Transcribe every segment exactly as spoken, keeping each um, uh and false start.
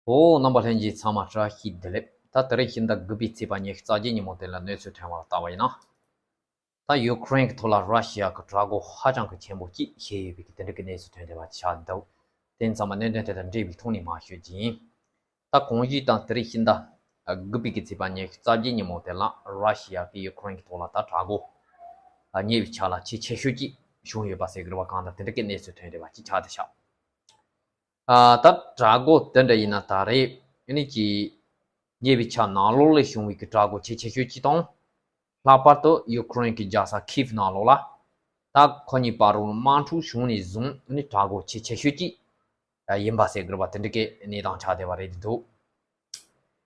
ཨོ། རྣམ་པ་ལྷན་རྒྱས་ཚང་མ་བཀྲ་ཤིས་བདེ་ལེགས། ད་དེ་རིང་ཕྱི་ཟླ་དགུ་པའི་ཚེས་པ་ཉི་ཤུ་རྩ་བརྒྱད་ཉིན་མོ་དེ་ལ་གནས་ཚུལ་ཐོན་པ་ལ་བལྟ་བ་ཡིན་ན། ད་ཡུ་ཀེ་རེན་གྱི་ཐོག་ལ་ར་ཤི་ཡ་གི་དྲག་རྒོལ་ཧ་ཅང་གི་ཆེན་པོ་ཅིག་བྱས་ཡོད་པའི་གི་དེ་འདྲ་གི་གནས་ཚུལ་ཐོན་བསྡད་པ་ཆགས་འདུག་དེ་ཡིན་ཙང་མ་གནད་དོན་དེ་དང་འབྲེལ་བའི་ཐོག་ནས་མར་ཤོད་ཀྱི་ཡིན། ད་གོང་ཞུས་དང་དེ་རིང་ཕྱི་ཟླ་དགུ་པའི་གི་ཚེས་པ་ཉི་ཤུ་རྩ་བརྒྱད་ཉིན་མོ་དེ་ལ་ར་ཤི་ཡ་གི་ཡུ་ཀེ་རེན་གྱི་ཐོག་ལ་ད་དྲག་རྒོལ་ཉེ་བའི་ཆར་ལ་ཆེས་ཆེ་ཤོས་ཅིག་བྱུང་ཡོད་པ་ཟེར་དགོས་རེད་པ། གང་ལྟར་དེ་འདྲ་གི་གནས་ཚུལ་ཐོན་བསྡད་པ་ཅིག་ཆགས་བསྡད་ཤག་ཨ། ད་དྲག་རྒོལ་དེ་འདྲ་ཡིན་ན་ད་རེས་ཨ་ནི་ཀྱི་ཉེ་བའི་ཆར་ནང་ལོགས་ལ་བྱུང་བའི་གི་དྲག་རྒོལ་ཆེས་ཆེ་ཤོས་ཅིག་དང་། ལྷག་པར་དུ་ཡུ་ཀེ་རེན་གྱི་རྒྱལ་ས་ཁིབ་ནང་ལོགས་ལ་ད་ཁོ་གཉིས་བར་དུ་དམག་འཁྲུག་བྱུང་ནས་བཟུང་ཨ་ནི་དྲག་རྒོལ་ཆེས་ཆེ་ཤོས་ཅིག་ཡིན་པ་ཟེར་དགོས་རེད་པ། དེ་འདྲ་གི་གནས་སྟངས་ཆགས་བསྡད་པ་རེད་འདུག་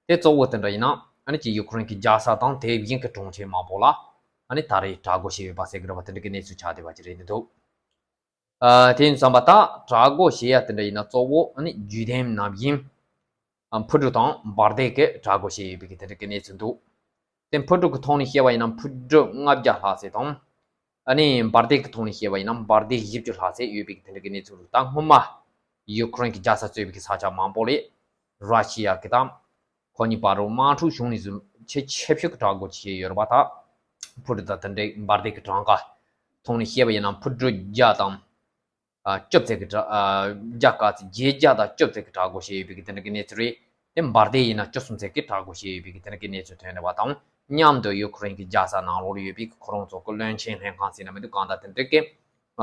དེ་གཙོ་བོ་དེ་འདྲ་ཡིན་ན་ཨ་ནི་ཀྱི་ཡུ་ཀེ་རེན་གྱི་རྒྱལ་ས་དང་དེ་བཞིན་གྱི་གྲོང་ཁྱེར་མང་པོ་ལ་ཨ་ནི་ད་རེས་དྲག་རྒོལ་བྱས་ཡོད་པ་ཟེར་དགོས་རེད་པ། དེ་འདྲ་གི་གནས་ཚུལ་ཆགས་བསྡད་པ་ཅིག་རེད་འདུག་ཨ། དེ་ཡིན་ཙང་པ་ད་དྲག་རྒོལ་བྱེད་ཡ་དེ་འདྲ་ཡིན་ན་གཙོ་བོ་ཨ་ནི་བརྒྱུད་འདེམས་ནང་བཞིན་ཨ། འཕུར་གྲུ་དང་འབར་མདེལ་གྱི་དྲག་རྒོལ་བྱས་ཡོད་པའི་གི་དེ་འདྲ་གི་གནས་ཚུལ་འདུག་དེ་འཕུར་གྲུ་གི་ཐོག་ནས་བཤད་པ་ཡིན་ན་འཕུར་གྲུ་ལྔ་བརྒྱ་ལྷག་ཙམ་དང་། ཨ་ནི་འབར་མདེལ་གི་ཐོག་ནས་བཤད་པ་ཡིན་ན་འབར་མདེལ་བཞི་བཅུ་ལྷག་ཙམ་ཡོད་པའི་གི་དེ་འདྲ་གི་གནས་ཚུལ་འདུག་ད་སྔོན་མ་ཡུ་ཀེ་རེན་གྱི་རྒྱལ་ས་གཙོས་པའི་གི་ས་ཆ་མང་པོ་ལ་ར་ཤི་ཡ་གི་དང་། ཁོ་གཉིས་བར་དུ་དམག་འཁྲུག་བྱུང་ནས་བཟུང་ཆེས་ཆེ་ཤོས་ཀྱི་དྲག་རྒོལ་བྱས་ཡོད་རེད་པ། ད་འཕུར་གྲུ་དང་དེ་འདྲའི་འབར་མདེལ་གྱི་གྲངས་ཀ་ཐོག་ནས་བཤད་པ་ཡིན་ན་འཕུར་གྲུ་བརྒྱ་དང་། ཨ། བཅུ་ཙམ་གྱི་དྲག་ཨ། བརྒྱ་དཀའ་ཚེགས་བརྒྱད་བརྒྱ་དང་བཅུ་ཙམ་གྱི་དྲག་རྒོལ་བྱས་ཡོད་པའི་གི་དེ་འདྲ་གི་གནས་ཚུལ་རེད། དེ་འབར་མདེལ་ཡིན་ན་བཅུ་གསུམ་ཙམ་གྱི་དྲག་རྒོལ་བྱས་ཡོད་པའི་གི་དེ་འདྲ་གི་གནས་ཚུལ་ཐོན་བསྡད་པ་དང་མཉམ་དུ་ཡུ་ཀེ་རེན་གྱི་རྒྱལ་ས་ནང་ལོགས་ལ་ཡོད་པའི་གི་ཁོ་རང་ཚོ་གི་བློན་ཆེན་ལྷན་ཁང་ཟེར་ན་མི་འདུག་གང་ལྟར་དེ་འདྲ་གི་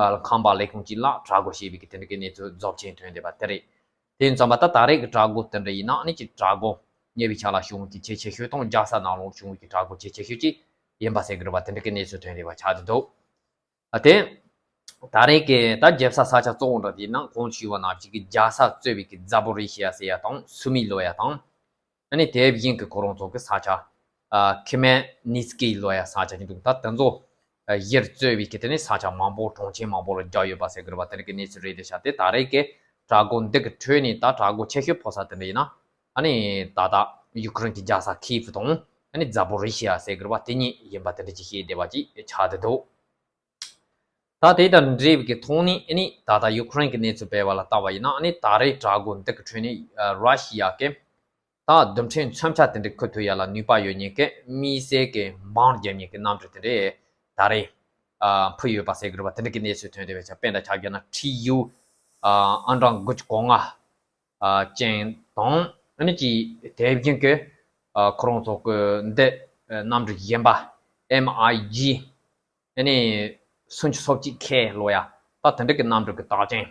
ཨ། ཁང་པ་ལས་ཁུངས་ཀྱི་ལ་དྲག་རྒོལ་བྱས་པའི་གི་དེ་འདྲ་གི་གནས་ཚུལ་རྫོགས་ཆེན་ཐོན་བསྡད་པ་དེ་རེད། དེ་ཡིན་ཙང་པ་ད་ད་རེས་ཀྱི་དྲག་རྒོལ་དེ་འདྲ་ཡིན་ན་ཨ་ནི་ཀྱི་དྲག་རྒོལ་ཉེ་བའི་ཆར་ལ་བྱུང་གི་ཆེས་ཆེ་ཤོས་དང་རྒྱལ་ས་ནང་ལོགས་བྱུང་གི་དྲག་རྒོལ་ཆེས་ཆེ་ཤོས་ཅིག་ཡིན་པ་ཟེར་གི་རེད་པ། དེ་འདྲ་གི་གནས་ཚུལ་ཐོན་བསྡད་པ་ཆགས་བསྡད་འདུག་ཨ། དེ་ད་རེས་ཀྱི་ད་རྒྱལ་ས་ས་ཆ་གཙོ་བོ་འདྲ་དེ་ནང་གོང་དུ་ཞུས་པ་ནང་བཞིན་གྱི་རྒྱལ་ས་གཙོས་པའི་གི་ཛ་པོ་རི་ཤི་ཡ་ཟེར་ཡ་དང་སུ་མི་ལབ་ཡ་དང་། ཨ་ནི་དེ་བཞིན་གྱི་ཁོ་རང་ཚོ་གི་ས་ཆ་ཨ། ཁི་མེ་ནི་སི་ཀི་ལབ་ཡ་ས་ཆ་ཅིག་འདུག་ད་དེ་ཚོ་ཨ། གཞིར་གཙོས་པའི་གི་དེ་ནི་ས་ཆ་མང་པོ་གྲོང་ཁྱེར་མང་པོ་ལ་རྒྱག་ཡོད་པ་ཟེར་གི་རེད་པ། དེ་འདྲ་གི་གནས་ཚུལ་རེད་དེ་ཤག་དེ་ད་རེས་ཀྱི་དྲག་རྒོལ་འདི་གི་ཁྲོད་ནས་ད་དྲག་རྒོལ་ཆེ་ཤོས་ཕོག་ས་དེ་འདྲ་ཡིན་ན་ཨ་ནི་ད་ལྟ་ཡུ་ཀེ་རེན་གྱི་རྒྱལ་ས་ཁིབ་དང་ཨ་ནི་ཛ་པོ་རི་ཤི་ཡ་ཟེར་གི་རེད་པ། དེ་གཉིས་ཡིན་པ་དེ་འདྲ་ཅིག་བཤད་བསྡད་པ་ཅིག་ཆགས་བསྡད་འདུག་ད་དེ་དང་འབྲེལ་བའི་གི་ཐོག་ནས་ཨ་ནི་ད་ལྟ་ཡུ་ཀེ་རེན་གྱི་གནས་ཚུལ་སྤེལ་བ་ལ་བལྟ་བ་ཡིན་ན་ཨ་ནི་ད་རེས་དྲག་རྒོལ་འདི་གི་ཁྲོད་ནས་ཨ། ར་ཤི་ཡ་གི་ད་རྡུལ་ཕྲན་མཚོན་ཆ་དེ་འདྲ་འཁུར་ཐུབ་ཡ་ལ་ནུས་པ་ཡོད་མཁན་གྱི་དམིགས་བསལ་གྱི་འབར་རྒྱབ་མཁན་གྱི་གནམ་གྲུ་དེ་འདྲས་ད་རེས་ཨ། འཕུར་ཡོད་པ་ཟེར་གི་རེད་པ། དེ་འདྲ་གི་གནས་ཚུལ་ཐོན་བསྡད་པ་ཆགས། དཔེར་ན་ཆ་བཞག་ན་ཁྲི་ཡུ་ཨ། ཨང་གྲངས་དགུ་བཅུ་གོ་ལྔ་ཨ། ཅན་དང་ཨ་ནི་ཅིག་དེ་བཞིན་གྱི་ཨ། ཁོ་རང་ཚོ་གི་འདི་ཨ། གནམ་གྲུ་གཞན་པ་ཨེམ་ཨའི་ཇི་ཨ་ནི་སུམ་ཅུ་སོ་གཅིག་ཁེ་ལབ་ཡ་ད་དེ་འདྲ་གི་གནམ་གྲུ་གི་རྟགས་ཅན་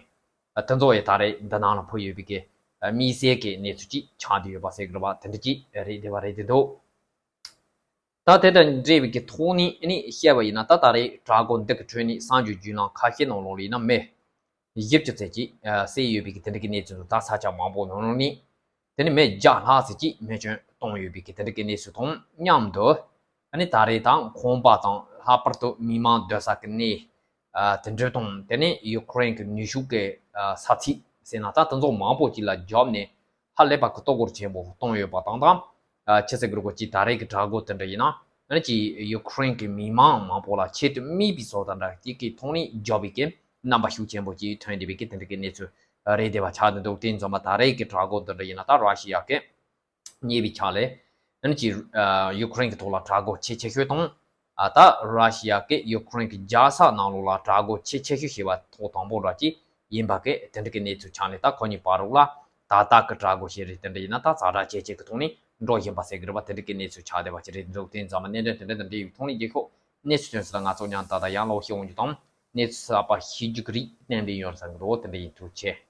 ཨ། དེ་ཚོ་ཡི་ད་རེས་འདི་ནང་ལ་འཕུར་ཡོད་པའི་གི་ཨ། དམིགས་བསལ་གྱི་གནས་ཚུལ་ཅིག་ཆགས་བསྡད་ཡོད་པ་ཟེར་གི་རེད་པ། དེ་འདྲ་ཅིག་རེད་བསྡད་པ་རེད་བསྡད་འདུག་ད་དེ་དང་འབྲེལ་བའི་གི་ཐོག་ནས་ཨ་ནི་བཤད་པ་ཡིན་ན་ད་ད་རེས་དྲག་རྒོལ་འདི་གི་ཁྲོད་ནས་གསར་འགྱུར་བརྒྱུད་ལམ་ཁ་ཤས་ནང་ལོགས་ལ་ཡིན་ན་མི་བཞི་བཅུ་ཙམ་ཅིག་ཨ། བསད་ཡོད་པའི་གི་དེ་འདྲ་གི་གནས་ཚུལ་འདུག་ད་ས་ཆ་མང་པོ་ནང་ལོགས་ནས་དེ་ནི་མི་བརྒྱ་ལྷག་ཙམ་ཅིག་རྨས་སྐྱོན་བཏང་ཡོད་པའི་གི་དེ་འདྲ་གི་གནས་ཚུལ་དང་མཉམ་དུ་ཨ་ནི་ད་རེས་དང་ཁང་པ་དང་ལྷག་པར་དུ་མི་མང་སྡོད་ས་གི་གནས་ཨ། དེ་འདྲ་དང་དེ་ནས་ཡུ་ཀེ་རེན་གྱི་ནུས་ཤུགས་ཀྱི་ཨ། ས་ཚིགས་ཟེར་ན་ད་དེ་ཚོ་མང་པོ་ཅིག་ལ་རྒྱབ་ནས་ཧ་ལས་པ་གི་གཏོར་རྒོལ་ཆེན་པོ་བཏང་ཡོད་པ་དང་དང་ཨ། ཆི་ཟེར་དགོས་རེད་གོ་ཅིག་ད་རེས་ཀྱི་དྲག་རྒོལ་དེ་འདྲ་ཡིན་ན་ཨ་ནི་ཅིག་ཡུ་ཀེ་རེན་གྱི་མི་མང་མང་པོ་ལ་ཆེད་དུ་དམིགས་པའི་བཟོ་ལྟ་འདྲ་ཅིག་གི་ཐོག་ནས་རྒྱབ་པའི་གི་རྣམ་པ་ཤུགས་ཆེན་པོ་ཅིག་ཐོན་བསྡད་པའི་གི་དེ་འདྲ་གི་གནས་ཚུལ་རེད་བསྡད་པ་ཆགས་བསྡད་འདུག་དེ་ཡིན་ཙང་མ་ད་རེས་ཀྱི་དྲག་རྒོལ་དེ་འདྲ་ཡིན་ན་ད་ར་ཤི་ཡ་གི་ཉེ་བའི་ཆར་ལ་ཨ་ནི་ཅིག་ཡུ་ཀེ་རེན་གྱི་ཐོག་ལ་དྲག་རྒོལ་ཆེས་ཆེ་ཤོས་དང་། ཨ། ད་ར་ཤི་ཡ་གིས་ཡུ་ཀེ་རེན་གྱི་རྒྱལ་ས་ནང་ལོགས་ལ་དྲག་རྒོལ་ཆེས་ཆེ་ཤོས་བྱས་པ་ཐོག་དང་པོ་འདྲ་ཅིག་ཡིན་པ་གི་དེ་འདྲ་གི་གནས་ཚུལ་ཆགས་ནས་ད་ཁོ་གཉིས་བར་དུ་ལ་ད་ལྟ་གི་དྲག་རྒོལ་བྱེད་རེས་དེ་འདྲ་ཡིན་ན་ད་ཛ་དྲག་ཇེ་ཆེ་གི་ཐོག་ནས་འགྲོ་བཞིན་པ་ཟེར་གི་རེད་པ། དེ་འདྲ་གི་གནས་ཚུལ་ཆགས་བསྡད་པ་ཅིག་རེད་འདུག་དེ་ཡིན་ཙང་མ་གནད་དོན་དེ་འདྲ་དང་འབྲེལ་བའི་ཐོག་ནས་རྒྱལ་ཁབ་གནས་ཚུལ་ཐོན་ས་ལ་ང་ཚོ་མཉམ་ད་ལྟ་ཡང་ལོག་ཤེས་འོང་རྒྱུ་དང་གནས་ཚུལ་གསར་པ་ཤེས་རྒྱུ་གི་རིགས་གཏན་འབེབས་ཡོང་ས་གི་འདུག་དེ་འདྲ་ཡིན། ཐུགས་རྗེ་ཆེ།